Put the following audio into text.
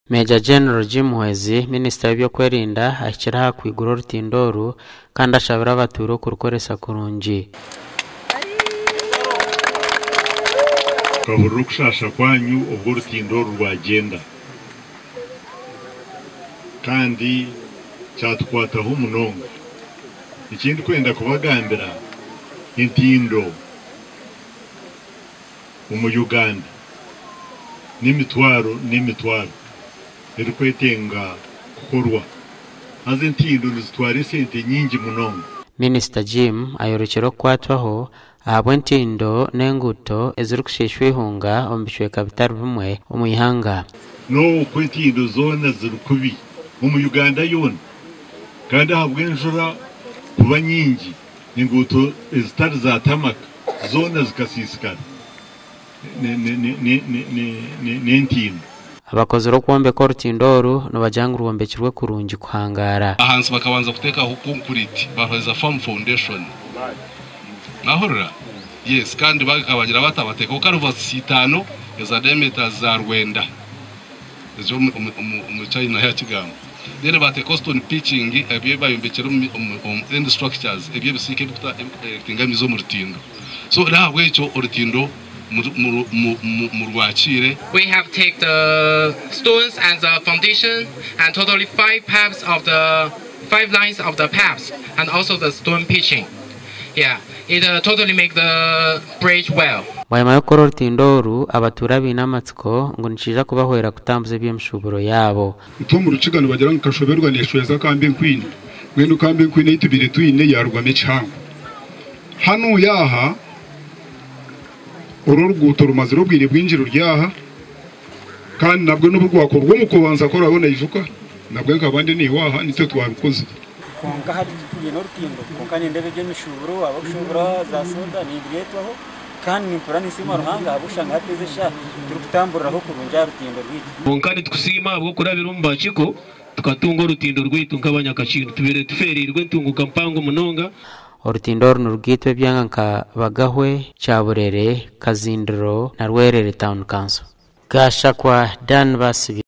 Major General Jim Muhwezi, Minisita w'ebyokwerinda ahikire aha kwigura orutindo oru kandi ashabire abatuura okurukoresa kurungi. Tukahurira okushaasha kwanyu obu orutindo oru rwagyenda, kandi kyatukwataho munonga. Eki ndikwenda kubagambira, entindo omu Uganda n'emitwaro n'emitwaro erikwetenga kukorwa. Haza entindo nizitwara esente nyingi munonga. Minisita Jim ayorekire okukwatwaho ahabw'entindo n'enguuto ezirikushiishwa eihunga omu bicweka bitari bimwe omu ihanga. N'oku entindo zoona ziri kubi omu Uganda yoona kandi ahabw'enjura kuba nyingi enguuto ezitari za tamaka zoona zikasiisikara n'entindo. Abakozire okwombeka orutindo oru nibagira ngu rwombekirwe kurungi kuhangaara. Ahansi bakabanza kuteekaho concrete baheza firm foundation. Mwahurira? Yes, kandi bakabagira bata bateekaho culverts itaano eza diameters za rwenda ezi omu China yakigamba. Then bateekaho stone pitching ebi bayombekire omu end structures eby'ebisiika ebikuconnectinga amaizi omu rutindo. So n'ahabw'ekyo orutindo murwakiire. We have take the stones and the foundation and totally 5 pipes of the 5 lines of the pipes and also the stone pitching. Yeah, it totally make the bridge well. Bwanyima y'okukora orutindo oru, abatuura baine amatsiko ngu nikiija kubahwera kutambuza eby'emishuuburo yaabo. Itwe omu Rukiga nibagira ngu kashoberwa neeshweza akambe nkwine. Mbwenu kambe nkwine ei tubaire twine yaarugwamu ekihango. Hanuuya aha, oru oruguuto rumazire obwire bwingi ruri aha, kandi nabwo n'obu rwakorwa omu kubanza ku oraabe noijuka, nabwo nkaba ndi naiwe aha nitwe twabikozire. Kwonka hati titwine orutindo, kwonka nindeeba eby'emishuuburo, abakushuubura za soda nibireetwaho kandi nimpurira ninsiima Ruhanga ahabw'okushanga hati ezi eshaaha turikutamburiraho kurungi aha rutindo rwaitu. Kwonka nitukusiima ahabw'okurabira omu bakiko tukatunga orutindo rwaitu nk'abanyakakindu. Tubaire tufeereirwe entunguka mpango munonga. Orutindo oru nirugaitwa ebyanga nka Bagahwe, Kyaburere, Kazindiro na Rwerere Town Council. Gashakwa Dan Basibye.